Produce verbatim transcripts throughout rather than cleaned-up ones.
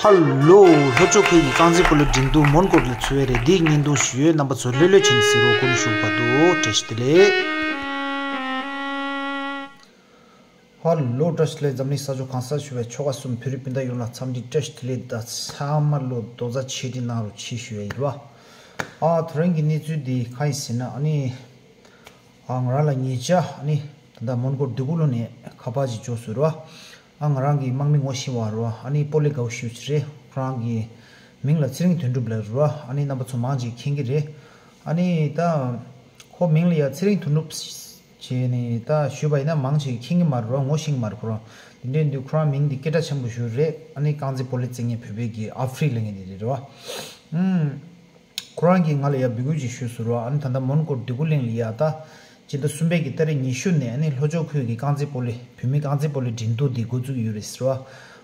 ཧ་ལོ། ལྷོ་ཕྱོགས་ཁུལ་གྱི་རྐང་རྩེད་སྤོ་ལོའི་འགྲན་བསྡུར་མོན་གྷོ་ལ་ཚུད་པ་རེད། འདིའི་བརྙན་ཐུང་ཞུ་ཡས། རྣམ་པ་ཚོ་ལྷོད་ལྷོད་བྱས་ནས་གཟིགས་རོགས། སྐུ་ཞབས་བར་དུ་བཀྲ་ཤིས་བདེ་ལེགས། ཧ་ལོ། བཀྲ་ཤིས་བདེ་ལེགས། འཛམ་གླིང་ས་ཕྱོགས་གང་སར་བཞུགས་པའི་ཆོལ་ཁ་གསུམ་བོད་རིགས་སྤུན་ཟླ་ཡོངས་ལ་འཚམས་འདྲི་བཀྲ་ཤིས་བདེ་ལེགས། ད་ཚང་མ་ལོ་རྡོག་རྩ་ཆེ་འདྲི་གནང་རོགས་ཞེས་ཞུ་ཡས་ཡིན་རོ། ཨ་དེ་རིང་གི་གནས་ཚུལ་འདི་གང་ཡིན་ཟེར་ན། ཨ་ནི། ཨ་ང་རང་ལ་ཉེ་ཆར་ཨ་ནི་ད་ལྟ་མོན་གྷོ་འདོད་རྒུ་གླིང་ནས་ཁ་པར་ཅིག་འབྱོར་སོང་རོ། ཨ་ང་རང་གི་དམག་མི་ངོ་ཤེས་པ་རོ། ཨ་ནི་སྤོ་ལོ་དགའ་པོ་ཞེ་པོ་ཅིག་རེད། ཁོ་རང་གི་མིང་ལ་ཚེ་རིང་དོན་གྲུབ་ལབ་རོ། ཨ་ནི་རྣམ་པ་ཚོ་མང་ཆེ་གིས་མཁྱེན་གྱི་རེད། ཨ་ནི་ད་ཁོ་མིང་ལ་ཡ་ཚེ་རིང་དོན་གྲུབ་བྱས་ནས་ད་ཞུས་པ་ཡིན་ན་མང་ཆེ་གིས་མཁྱེན་གྱི་མ་རེད་རོ། ངོ་ཤེས་ཀྱི་མ་རེད་ཁོ་རང་། དེ་འདྲ་ཡིན་དུས་ཁོ་རང་མིང་འདི་སྐད་གྲགས་ཆེན་པོ་ཞེ་པོ་རེད། ཨ་ནི་རྐང་རྩེད་སྤོ་ལོ་རྩེད་མཁན་བོད་པའི་གི་ཨ་ཧྥེ་རི་ལབ་མཁན་དེ་རེད་རོ། ཨུམ། ཁོ་རང་གིས་ང་ལ་ཡ་འབོད་སྐུལ་ཅིག་ཞུས་སོང་རོ། ཨ་ནི་ད་ལྟ་མོན་གྷོ་འདོད་རྒུ་གླིང་ལ་ཡ་ད་སྤྱི་ཟླ་གསུམ་པའི་གི་ཏ་རིག་ཉི་ཤུ་ནས་ཨ་ནི་ལྷོ་ཕྱོགས་ཁུལ་གྱི་རྐང་རྩེད་སྤོ་ལོ། བོད་མིའི་རྐང་རྩེད་སྤོ་ལོའི་འགྲན་བསྡུར་འདི་འགོ་བཙུགས་ཡོད་རེད་ཟེར་བ།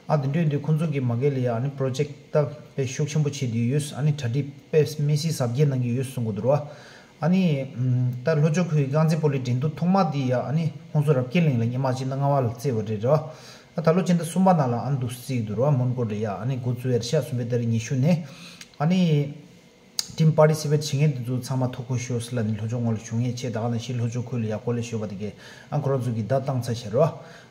ཨ་དེ་འདྲ་ཡིན་དུས་ཁོང་ཚོ་གི་མ་གི་ལ་ཡ་ཨ་ནི་པོ་རོ་ཇེཀ་ད་དཔེ་ཤུགས་ཆེན་པོ་བྱེད་དུ་ཡོད། ཨ་ནི་གྲ་སྒྲིག་དཔེ་དམིགས་བསལ་གཟབ་རྒྱས་གནང་གི་ཡོད་གསུང་གི་འདུག་རོ། ཨ་ནི་ད་ལྷོ་ཕྱོགས་ཁུལ་གྱི་རྐང་རྩེད་སྤོ་ལོའི་འགྲན་བསྡུར་ཐོག་མ་འདི་ཡ་ཨ་ནི་ཧོན་སུར་རབ་རྒྱས་གླིང་ལ་སྔོན་མ་སྤྱི་ཟླ་ལྔ་པ་ལ་རྩེས་པ་རེད་རོ། ཨ་ད་ལོ་སྤྱི་ཟླ་གསུམ་པ་ནང་ལ་ཨ་ནི་འདུག་སེ་རྩེ་གི་འདུག་རོ། མོན་གྷོ་ལ་ཡ་ཨ་ནི་འགོ་བཙུགས་ཡ་རེད་ཤག་གསུམ་པའི་ཏ་རིག་ཉི་ཤུ་ནས། ཨ་ནི། ཊིམ་པར་ཊི་སི་པེཊ་བྱེད་མཁན་དེ་ཚོ་ཚང་མ་ཐུགས་ཁུར་ཤོག་ཟེར་ལབ་ནས་ལྷོ་ཕྱོགས་ངོས་ལ་ཞུ་མཁན་བྱས། ད་ག་ནང་བཞིན་ལྷོ་ཕྱོགས་ཁུལ་ལ་ཡ་སྐོར་ལས་ཞུས་པ་དེ་གས་ཨ་ཁོ་རང་ཚོ་གིས་བརྡ་བཏང་ཚར་བཞག་རོ།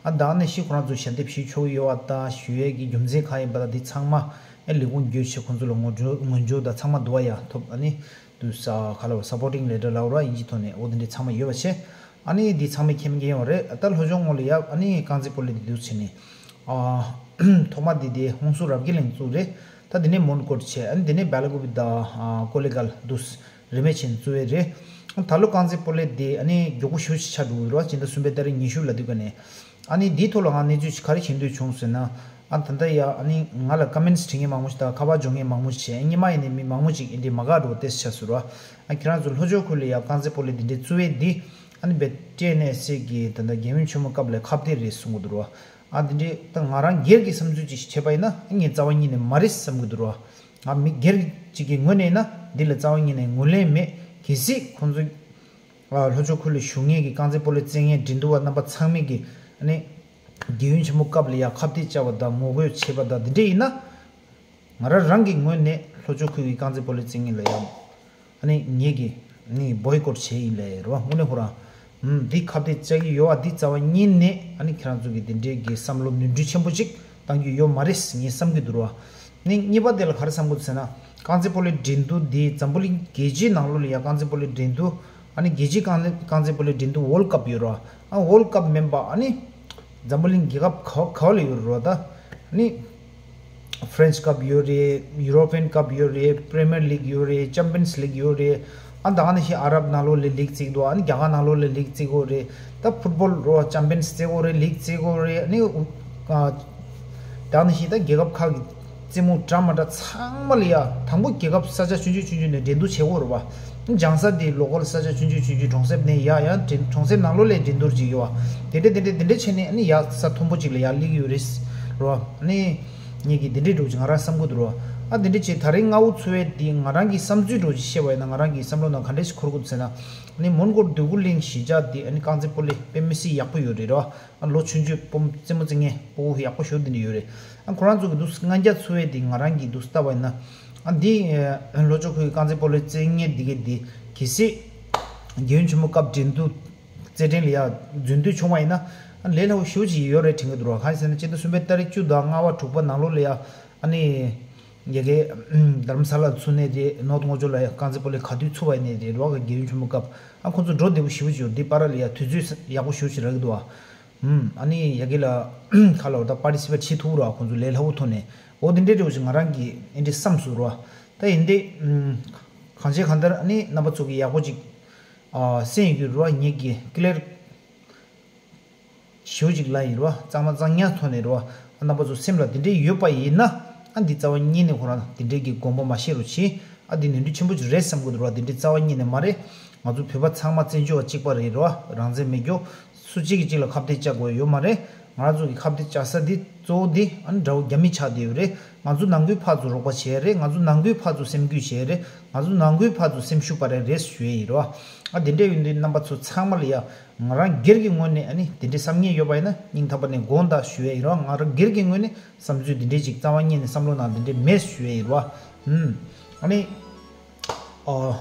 ཨ་ད་ག་ནང་བཞིན་ཁོ་རང་ཚོ་ཞལ་འདེབས་ཞུ་ཆོག་གི་ཡོད་པ་དང་ཞུ་ཡས་ཀྱི་རྒྱུ་མཚན་གང་ཡིན་པ་དང་འདི་ཚང་མ་ཨེ་ལས་ཁུངས་བརྒྱུད་བྱས་ཁོ་ཚོ་ལ་ངོ་སྦྱོར་ངོ་སྦྱོར་དང་ཚང་མ་འདུག་པ་ཡ་ཐོབ། ཨ་ནི་དུ་ས་ག་ལ་བ་སཔོར་ཊིང་ལེ་ཊར་ལབ་རོ་ཨིན་ཇི་ཐོག་ནས། འོ་དེ་འདྲས་ཚང་མ་ཡོད་པ་བྱས། ཨ་ནི་འདི་ཚང་མས་མཁྱེན་མཁྱེན་ཡོད་རེད། ད་ལྷོ་ཕྱོགས་ངོས་ལ་ཡ་ཨ་ནི་རྐང་རྩེད་སྤོ་ལོ་འདི་འདུག་བྱས་ནས། ཨ་ཐོག་མ་འདི་དེ་ཧོན་སུར་རབ་རྒྱས་གླིང་བཙུགས་རེད། ད་དེ་ནས་མོན་གྷོ་བྱས། ཨ་ནི་དེ་ནས་སྦེལ་ཀོབ་དང་ཨ་ཀོ་ལི་གྷལ་འདུག་རིན་མེད་བྱས་ནས་བཙུགས་པ་རེད། ཨ་ད་ལོ་རྐང་རྩེད་སྤོ་ལོ་དེ་ཨ་ནི་མགྱོགས་པོ་ཞེ་པོ་ཅིག་ཆགས་འགྲོ་གི་རེད་བ། སྤྱི་ཟླ་གསུམ་པའི་ཏ་རིག་ཉི་ཤུ་ལ་དུས་ཀ་ནས། ཨ་ནི་འདིའི་ཐོག་ལ་ང་གནས་ཚུལ་ཅིག་ག་རེ་ཤེས་འདོད་བྱུང་ཟེར་ན། ཨ་ད་ལྟ་ཡ་ཨ་ནི་ང་ལ་ཀོ་མེན་ཊི་བྲིས་མཁན་མང་པོ་ཞིག་དང་ཁ་པར་འབྱོར་མཁན་མང་པོ་ཞིག་བྱས། སྔོན་མ་ཡིན་ནའི་མི་མང་པོ་ཅིག་ཨེ་འདྲས་མ་དགའ་འགྲོ་ཏེ་ཆགས་སོང་ར། ཨ་ཁྱེད་རང་ཚོ་ལྷོ་ཕྱོགས་ཁུལ་ལ་ཡ་རྐང་རྩེད་སྤོ་ལོ་འདི་འདྲས་བཙུགས་པ་འདི་ཨ་ནི་བེ་ཊི་ཨེན་ཨེ་སི་གི་ད་ལྟ་རྒྱལ་ཡུམ་ཆེན་མོ་སྐབས་ལ་ཁ་གཏད་རེད་གསུང་གི་འདུག་ར། ཨ་འདི་འདྲས་ད་ང་རང་སྒེར་གྱི་བསམ་ཚུལ་ཅིག་བྱས་པ་ཡིན་ན་ཨ་ངས་རྩ་བ་ཉིད་ནས་མ་རེད་བསམ་གི་འདུག་ར། ང་མི་སྒེར་ཅིག་གི་ངོས་ནས་ཡིན་ན་འདི་ལ་རྩ་བ་ཉིད་ནས་ངོས་ལེན་མེད། གལ་སྲིད་ཁོང་ཚོ་ཨ་ལྷོ་ཕྱོགས་ཁུལ་ལ་བཞུགས་མཁན་གྱི་རྐང་རྩེད་སྤོ་ལོ་རྩེད་མཁན་འགྲན་བསྡུར་བ་རྣམ་པ་ཚང་མས་ཀྱི་ཨ་ནི་རྒྱལ་ཡུམ་ཆེན་མོ་སྐབས་ལ་ཡ་ཁ་གཏད་བཅག་པ་དང་ངོ་རྒོལ་བྱས་པ་དང་འདི་འདྲས་ཡིན་ན། ང་རང་རང་གི་ངོས་ནས་ལྷོ་ཕྱོགས་ཁུལ་གྱི་རྐང་རྩེད་སྤོ་ལོ་རྩེད་མཁན་ལ་ཡང་ཨ་ནི་ངེད་ཀྱིས་ནི་བོའི་ཀོཊ་བྱས་ཡིན་ལབ་ཡོད་རེད་བ། དངོས་གནས་ཁོ་རང་ཨུམ་འདི་ཁ་གཏད་བཅག་གི་ཡོད་པ་འདི་རྩ་བ་ཉིད་ནས་ཨ་ནི་ཁྱེད་རང་ཚོ་གི་འདི་འདྲའི་གི་བསམ་བློ་ནོར་འཁྲུལ་ཆེན་པོ་ཅིག་བཏང་རྒྱུ་ཡོད་མ་རེད་ངས་བསམ་གྱི་འདུག་རེད་བ། ནི་གཉིས་པ་དེ་ལ་ག་རེ་བསམ་གྱི་འདུག་ཟེར་ན། རྐང་རྩེད་སྤོ་ལོའི་འགྲན་བསྡུར་འདི་འཛམ་བུ་གླིང་རྒྱལ་སྤྱིའི་ནང་ལོགས་ལ་ཡ་རྐང་རྩེད་སྤོ་ལོའི་འགྲན་བསྡུར་ཨ་ནི་རྒྱལ་སྤྱིའི་རྐང་རྐང་རྩེད་སྤོ་ལོའི་འགྲན་བསྡུར་ཝོལ་ཀབ་ཡོད་རེད་བ། ཨ་ཝོལ་ཀབ་མིན་པ་ཨ་ནི་འཛམ་བུ་གླིང་རྒྱལ་ཁབ་ག་ག་བ་ལ་ཡོད་རེད་བ། ད་ཨ་ནི། ཕ་རན་སི་ཀབ་ཡོད་རེད། ཡུ་རོ་པི་ཡན་ཀབ་ཡོད་རེད། པི་རི་མི་ཡར་ལིག་ཡོད་རེད། ཅམ་པི་ཡན་སི་ལིག་ཡོད་རེད། ཨ་ད་ག་ནང་བཞིན་ཨ་རབ་ནང་ལོགས་ལ་ལིག་བརྩི་གི་འདུག་ཨ་ནི་རྒྱ་གར་ནང་ལོགས་ལ་ལིག་བརྩི་གི་ཡོད་རེད། ད་ཕུཊ་བོལ་རོ་ཅམ་པི་ཡན་སི་བརྩི་གི་ཡོད་རེད། ལིག་བརྩི་གི་ཡོད་རེད། ཨ་ནི་ཨ་ད་ག་ནང་བཞིན་ད་རྒྱལ་ཁབ་ཁག་གི་རྩེད་མོ་འདྲ་མ་འདྲ་ཚང་མ་ལ་ཡ་དང་པོ་རྒྱལ་ཁབ་ས་ཆ་ཆུང་ཆུང་ཆུང་ཆུང་ནས་འགྲན་བསྡུར་བྱེད་དགོས་རེད་བ། སྦྱང་ས་དེ་ལོ་ཀལ་ས་ཆ་ཆུང་ཆུང་ཆུང་ཆུང་གྲོང་གསེབ་ནས་ཡ་ཡ་འགྲན་གྲོང་གསེབ་ནང་ལོགས་ལ་འགྲན་བསྡུར་བྱེད་ཀྱི་ཡོད་བ། དེ་འདྲ་དེ་འདྲ་དེ་འདྲ་བྱས་ནས་ཨ་ནི་ཡ་ས་མཐོན་པོ་ཅིག་ལ་ཡ་སླེབས་ཀྱི་ཡོད་རེད་རོ། ཨ་ནི་ངེད་ཀྱིས་དེ་འདྲའི་འགྲོ་ཅིག་ང་རང་བསམ་གྱི་འདུག་རོ། ཨ་དེ་འདྲ་བྱས་ད་རེས་སྔ་པོ་ཚོ་བས་དེ་ང་རང་གི་བསམ་ཚུལ་འགྲོ་ཅིག་བཤད་པ་ཡིན་ན་ང་རང་གི་བསམ་བློ་ནང་ག་འདྲ་ཞིག་འཁོར་གྱི་འདུག་ཟེར་ན། ཨ་ནི་མོན་གྷོ་འདོད་རྒུ་གླིང་གཞིས་ཆགས་དེ་ཨ་ནི་རྐང་རྩེད་སྤོ་ལོ་དཔེ་མི་སྲིད་ཡག་པོ་ཡོད་རེད་རོ། ཨ་ལོ་ཆུང་ཆུང་སྤོ་རྩེད་མོ་རྩེད་མཁན་སྤོ་བོ་ཡག་པོ་ཞེ་པོ་འདི་འདྲ་ཡོད་རེད། ཨ་ཁོ་རང་ཚོ་གི་འདུག་སྔོན་རྒྱ་ཚོ་བས་འདི་ང་རང་གི་འདུག་ལྟ་བ་ཡིན་ན། ཨ་འདི་ཨ་ལྷོ་ཕྱོགས་ཁུལ་གྱི་རྐང་རྩེད་སྤོ་ལོ་རྩེད་མཁན་འདི་གས་འདི་གལ་སྲིད་རྒྱལ་ཡུམ་ཆེན་མོ་སྐབས་འགྲན་བསྡུར་རྩེད་འགྲན་ལ་ཡ་འཛུལ་འདོད་བྱུང་བ་ཡིན་ན། ཨ་ལས་སླ་པོ་ཞེ་པོ་ཅིག་ཡོད་རེད་དྲན་གྱི་འདུག་ར། གང་ཡིན་ཟེར་ན་སྤྱི་ཟླ་གསུམ་པའི་ཏ་རིག་བཅུ་དང་ལྔ་པ་དྲུག་པ་ནང་ལོགས་ལ་ཡ་ཨ་ནི། ཡ་གི་དྷ་རམ་ས་ལ་ཚུགས་ནས་རེད། ནོར་ཐི་ངོ་ཅོག་ལ་ཡ་རྐང་རྩེད་སྤོ་ལོ་ག་དུས་ཚུགས་པ་ཡིན་ནའི་རེད་རོགས་ཀྱི་རྒྱལ་ཡུམ་ཆེན་མོ་སྐབས་ཨ་ཁོང་ཚོ་འགྲོ་བདེ་པོ་ཞེ་པོ་ཅིག་ཡོད། འདི་པར་ལ་ཡ་དུས་ཚོད་ཡག་པོ་ཞེ་པོ་ཅིག་རག་གི་འདུག་ཨ། ཨུམ། ཨ་ནི་ཡ་གི་ལ་ཁ་ལ་བ་ད་པར་ཊི་སི་པེཊ་བྱེད་ཐུབ་ར། ཁོང་ཚོ་ལས་སླ་པོ་ཐོག་ནས་འོ་དེ་འདྲའི་འདྲ་བོ་ཞིག་ང་རང་གིས་ཨེ་འདྲ་བསམ་སོང་ར། ད་ཡིན་དེ་ཨུམ། གང་བྱས་གང་ལྟར་ཨ་ནི་རྣམ་པ་ཚོ་གི་ཡག་པོ་ཅིག་ཨ་སེམས་ཡོད་ར། ངེད་ཀྱི་ཀི་ལེར་ཞེ་པོ་ཅིག་ལ་ཡིན་རོ། གཙང་མ་གཙང་ཉག་ཐོག་ནས་རོ། རྣམ་པ་ཚོ་སེམས་ལ་དེ་འདྲས་ཡོད་པ་ཡིན་ན། ཨ་འདི་རྩ་བ་ཉིད་ནས་ཁོ་རང་དེ་འདྲས་ཀྱི་དགོངས་པ་མ་བཞེས་རོགས་གྱིས། ཨ་འདི་ནོར་འཁྲུལ་ཆེན་པོ་ཅིག་རེད་བསམ་གྱི་འདུག་རོ། དེ་འདྲས་རྩ་བ་ཉིད་ནས་མ་རེད། ང་ཚོ་བོད་པ་ཚང་མ་བཙན་བྱོལ་བ་གཅིག་པ་རེད་རོ། རང་བཙན་མེད་རྒྱུ། སུ་གཅིག་གིས་གཅིག་ལ་ཁ་གཏད་བཅག་དགོས་ཡོད་མ་རེད། ང་རང་ཚོ་གི་ཁ་གཏད་བཅག་ས་འདི་གཙོ་བོ་འདི་ཨ་ནི་དགྲ་བོ་རྒྱ་མི་ཆགས་བསྡད་ཡོད་རེད། ང་ཚོ་ནང་ཁུལ་ཕར་ཚུར་རོགས་པ་བྱས་རེད། ང་ཚོ་ནང་ཁུལ་ཕར་ཚུར་སེམས་འགུལ་བྱས་རེད། ང་ཚོ་ནང་ཁུལ་ཕར་ཚུར་སེམས་ཤུགས་སྤར་རེད་རེད་ཞུ་ཡས་ཡིན་རེད་བ། ཨ་དེ་འདྲ་ཡིན་དུས་རྣམ་པ་ཚོ་ཚང་མ་ལ་ཡ། ང་རང་སྒེར་གྱི་ངོས་ནས་ཨ་ནི་དེ་འདྲའི་བསམ་ངན་ཡོད་པ་ཡིན་ན་སྙིང་ཐག་པ་ནས་དགོངས་དག་ཞུ་ཡས་ཡིན་རེད་བ། ང་རང་སྒེར་གྱི་ངོས་ནས་བསམ་ཚུལ་དེ་འདྲའི་ཅིག་རྩ་བ་ཉིད་ནས་བསམ་བློ་ནང་དེ་འདྲའི་མེད་ཞུ་ཡས་ཡིན་རེད་བ། ཨུམ། ཨ་ནི། ཨ།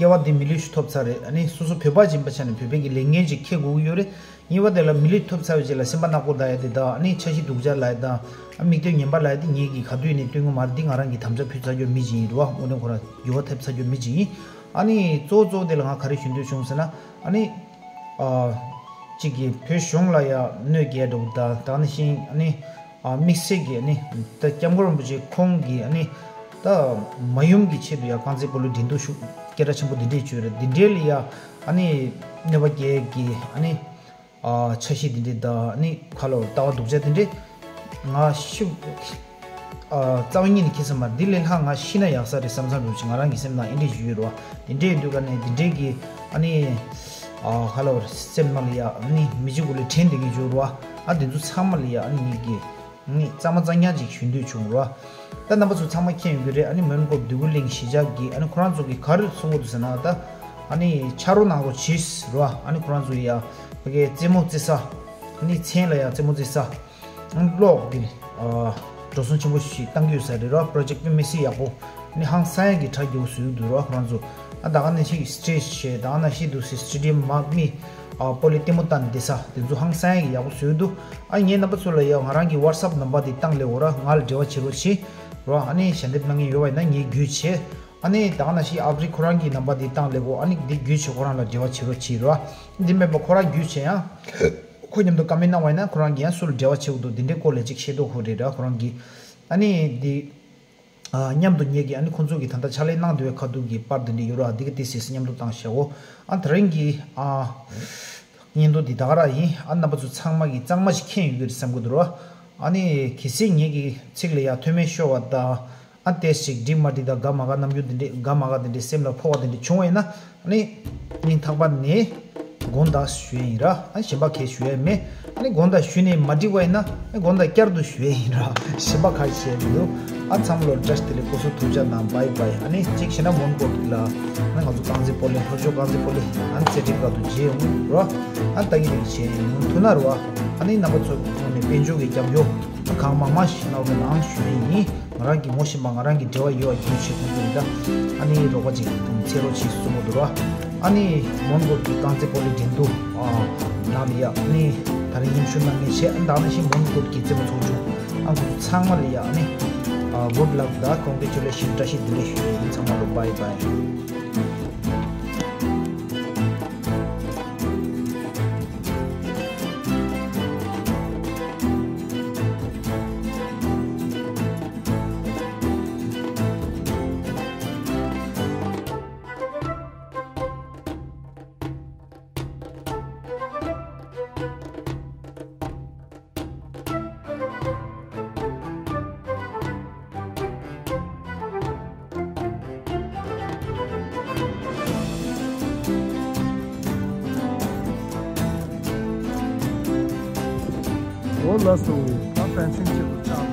སྐྱེ་བ་འདི་མི་ལུས་ཤིག་ཐོབ་ཚར་རེད། ཨ་ནི་སོ་སོ་བོད་པ་ཡིན་པའི་ཆ་ནས་བོད་པའི་གི་ལས་འགན་ཅིག་འཁྱེར་དགོས་ཀྱི་ཡོད་རེད། གཉིས་པ་དེ་ལ་མི་ལུས་ཐོབ་ཚར་བའི་རྗེས་ལ་སེམས་པ་ནག་པོ་བསྡད་ཡ་དེ་དང་། ཨ་ནི་འཆར་གཞི་སྡུག་ཅག་ལབ་ཡ་དང་། ཨ་མིག་ལྟོས་ངན་པ་ལབ་ཡ་དེ་ངེད་ཀྱིས་ག་དུས་ནས་སྟོན་གྱི་མ་རེད། འདི་ང་རང་གིས་དམ་བཅའ་ཕུལ་ཚར་རྒྱུ་མི་ཅིག་ཡིན་རེད་བ། དངོས་གནས་ཁོ་རང་འགྱུར་བ་ཐེབས་ཚར་རྒྱུ་མི་ཅིག་ཡིན། ཨ་ནི་གཙོ་བོ་གཙོ་བོ་དེ་ལ་ང་ག་རེ་ཞུ་འདོད་བྱུང་ཟེར་ན། ཨ་ནི། ཨ། གཅིག་གིས་བོད་གཞུང་ལ་ཡ་གནོད་སྐྱེལ་འགྲོ་དང་། དེ་ནང་བཞིན་ཨ་ནི། ཨ། དམིགས་བསལ་གྱི་ཨ་ནི་ད་སྐྱབས་མགོན་རིན་པོ་ཆེ་ཁོང་གིས་ཨ་ནི་ད་མ་ཡུམ་གྱི་ཆེད་དུ་ཡ་རྐང་རྩེད་སྤོ་ལོའི་འགྲན་བསྡུར་ཤུགས་སྐད་གྲགས་ཆེན་པོ་འདི་འདྲས་བྱོས་རེད། འདི་འདྲས་ལ་ཡ་ཨ་ནི་གནོད་པ་སྐྱེལ་གྱི་ཨ་ནི། ཨ། འཆར་གཞི་འདི་འདྲས་དང་། ཨ་ནི་ཁ་ལོ་ལྟ་བ་སྡུག་ཅག་འདི་འདྲས་ང་ཤི། ཨ། རྩ་བ་ཉིད་ནས་ཁྱེད་ཚང་མ་འདི་ལས་ལྷག་ང་ཤི་ན་ཡག་ས་རེད་བསམ་བསམ་འདྲ་ཅིག་ང་རང་གི་སེམས་ནང་ཨེ་འདྲས་ཞུ་ཡོད་རེད་བ། དེ་འདྲས་ཡིན་དུས་ཀ་ནས་དེ་འདྲས་ཀྱི་ཨ་ནི། ཨ། ཁ་ལོ་སེམས་ནང་ལ་ཡ་ཨ་ནི་མི་གཅིག་པུ་ལ་དྲན་བསྡད་ཀྱི་ཡོད་རེད་བ། ཨ། དེ་ཚོ་ཚང་མ་ལ་ཡ་ཨ་ནི་ངེད་ཀྱིས་ཨ་ནི་གཙང་མ་གཙང་རྐྱང་ཅིག་ཞུ་འདོད་བྱུང་རེད་བ། ད་རྣམ་པ་ཚོ་ཚང་མ་མཁྱེན་ཡོད་ཀྱི་རེད། ཨ་ནི་མོན་གྷོ་འདོད་རྒུ་གླིང་གཞིས་ཆགས་ཀྱིས་ཨ་ནི་ཁོ་རང་ཚོ་གིས་ག་རེ་གསུང་གི་འདུག་ཟེར་ན། ད་ཨ་ནི་ཕྱག་རོགས་གནང་རོགས་གྱིས་རེད་བ། ཨ་ནི་ཁོ་རང་ཚོ་ཡ་ཕ་གིའི་རྩེད་མོ་རྩེ་ས། ཨ་ནི་མཚན་ལ་ཡ་རྩེད་མོ་རྩེ་ས། གློག་གི་ཨ་འགྲོ་སོང་ཆེན་པོ་ཞིག་བཏང་གི་ཡོད་ས་རེད་ར། པོ་རོ་ཇེག་དཔེ་མི་སྲིད་ཡག་པོ། ཨ་ནི་ཧང་སང་ཡག་གི་གྲ་རྒྱས་པོ་བཟོས་འདུག་ར་ཁོ་རང་ཚོ། ཨ་ད་ག་ནང་བཞིན་སི་ཊེ་ཇི་བྱས། ད་ག་ནང་བཞིན་དུ་སི་ཊེ་ཌི་ཡམ་མ་མི་ཨ་སྤོ་ལོའི་ལྟད་མོ་ལྟ་བསྡད་ས་དེ་ཚོ་ཧང་སང་ཡག་གི་ཡག་པོ་བཟོས་འདུག་ཨ་ངས་རྣམ་པ་ཚོ་ལ་ཡ་ང་རང་གི་ཝ་ཊི་སེབ་ནམ་བར་དེ་བཏང་སླེབས་འོ་ར། ང་ལ་འབྲེལ་བ་བྱེད་རོགས་བྱེད་ར། ཨ་ནི་ཞལ་འདེབས་གནང་མཁན་ཡོད་པ་ཡིན་ན་ངས་བརྒྱུད་བྱེད། ཨ་ནི་ད་ག་ནང་བཞིན་ཨབ་རི་ཁོ་རང་གི་ནམ་བར་དེ་བཏང་སླེབས་འོ། ཨ་ནི་འདི་བརྒྱུད་བྱེད་ཁོ་རང་ལ་འབྲེལ་བ་བྱེད་རོགས་བྱེད་ར། འདི་མེད་པ་ཁོ་རང་བརྒྱུད་བྱེད་ཡང་། ཁོ་མཉམ་དུ་ཀོ་མེན་ཊི་གནང་བ་ཡིན་ན་ཁོ་རང་གིས་ཡང་སུ་ལ་འབྲེལ་བ་བྱེད་དགོས་འདུག་འདི་འདྲའི་སྐོར་ལ་ཅིག་ཤེས་རྟོགས་དགོས་རེད་ར་ཁོ་རང་གིས། ཨ་ནི་འདི། ཨ་མཉམ་དུ་ངེད་ཀྱིས་ཨ་ནི་ཁོང་ཚོ་གིས་ད་ལྟ་ཕྱག་ལས་གནང་བསྡད་པའི་ཁ་ཐུག་གི་པར་འདི་འདྲ་ཡོད་ར། འདི་ག་ཏོག་ཙམ་མཉམ་དུ་བཏང་བཞག་གོ། ཨ་དེ་རིང་གི་ཨ་བརྙན་ཐུང་འདི་ད་ག་རང་ཡིན། ཨ་རྣམ་པ་ཚོ་ཚང་མ་གིས་གཙང་མ་ཞིག་མཁྱེན་ཡོད་ཀྱི་རེད་བསམ་གྱི་འདུག་ར། ཨ་ནི་གལ་སྲིད་ངེད་ཀྱི་ཚིག་ལ་ཡ་མཐོ་དམན་ཤོར་བ་དང་། ཨ་ཏོག་ཙམ་ཅིག་འགྲིག་མ་འགྲིག་དང་དགའ་མ་དགའ། རྣམ་འགྱུར་འདི་འདྲས་དགའ་མ་དགའ་འདི་འདྲས་སེམས་ལ་ཕོག་པ་འདི་འདྲས་བྱུང་བ་ཡིན་ན། ཨ་ནི་སྙིང་ཐག་པ་ནས་དགོངས་དག་ཞུ་ཡས་ཡིན་ར། ཨ་ཞེན་པ་གང་ཡང་ཞུ་ཡས་མེད། ཨ་ནི་དགོངས་དག་ཞུས་ནས་མ་འགྲིག་པ་ཡིན་ན། ཨ་དགོངས་དག་བསྐྱར་དུ་ཞུ་ཡས་ཡིན་ར། ཞེན་པ་གང་ཡང་ཞུ་ཡས་མི་འདུག་ཨ་ཚང་མ་ལོ་བཀྲ་ཤིས་བདེ་ལེགས། སྐུ་གཟུགས་ཐུགས་ཅག་གནང་། བྷའི་བྷའི། ཨ་ནི་གཅིག་བྱས་ན་མོན་གྷོ་ལ་ཨ་ནི་ང་ཚོ་རྐང་རྩེད་སྤོ་ལོ། ལྷོ་ཕྱོགས་རྐང་རྩེད་སྤོ་ལོ་ཨ་ནི་རྩེད་ཁྲིམས་ཁང་དུ་མཇལ་ཡོང་ར། ཨ་ལྟ་གི་རེད། བྱས་ཡོང་ཐུབ་ན་ར་བ། ཨ་ནི་རྣམ་པ་ཚོ་ངོས་ནས་དཔལ་འབྱོར་གྱི་རྒྱབ་སྐྱོར་གང་མང་མང་ཞིག་གནང་རོགས་གནང་ཞུ་ཡས་ཡིན། ང་རང་གིས་ངོ་ཤེས་པ། ང་རང་གི་འབྲེལ་བ་ཡོད་པ་བརྒྱུད་བྱས་ཁོང་ཚོ་ལ་ད་ཨ་ནི་རོགས་པ་ཅིག་འཚོལ་རོགས་བྱེད་གསུང་གི་འདུག་ར། ཨ་ནི་མོན་གྷོ་གི་རྐང་རྩེད་སྤོ་ལོའི་འགྲན་བསྡུར་ཨ་ནང་ལ་ཡ་ཨ་ནི་ད་རིང་མཉམ་ཞུགས་གནང་མཁན་བྱས། ཨ་ནི་ད་ནང་བཞིན་མོན་གྷོ་གི་རྩེད་མོ་ཚོགས་ཆུང་ཨ་ཁོང་ཚོ་ཚང་མ་ལ་ཡ་ཨ་ནི་ཨ་གུཌ་ལག་དང་ཀོང་གྷི་ཊུ་ལེ་ཤན། བཀྲ་ཤིས་བདེ་ལེགས་ཞུ་ཡས་ཡིན། ཚང་མ་ལ་བྷའི་བྷའི། འོ་ལགས་སོ། ད་ཕན་ཆད་ཆེད་དུ་ཕྱག་